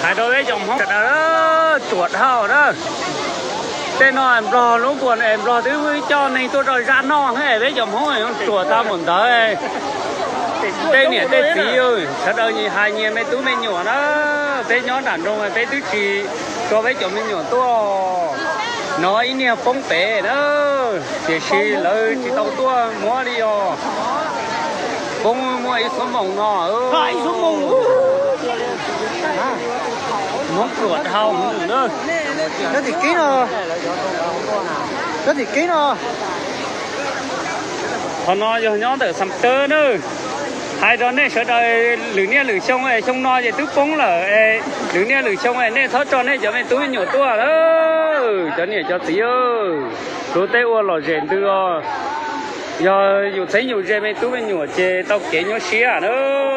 Hais rau peb cov Hmoob sawv daws, ruam dhau na. Tej no Nplog lub npuas es Nplog twb coj neeg tuaj rau zaj noj, peb cov Hmoob ruam tau mus ntawd. Tej niam tej txiv, sawv daws hais nyias me tub me nyuam na, peb nyob nram nroog peb twb tsis tso peb cov me nyuam tuaj. No ib niag poob pem na, tiam sis lawv tsis tau tuaj muab li os. Poob muaj ib xuab moos no. Hmoob ruam dhau. Nyob tim kib no, nyob tim kib no. Qhov no yog nyob ntawm Xam Tawb na. Hais rau nej sawv daws, lwm niaj lwm xyoo es xyoo no ces twb poob lawm es lwm niaj lwm xyoo es nej txhob tso nej cov me tub me nyuam tuaj lawm cov niam cov txiv. Tus tej ua lom zem ntws os, yog yus txheeb yus ze me tub me nyuam ces tau kev nyuaj siab na.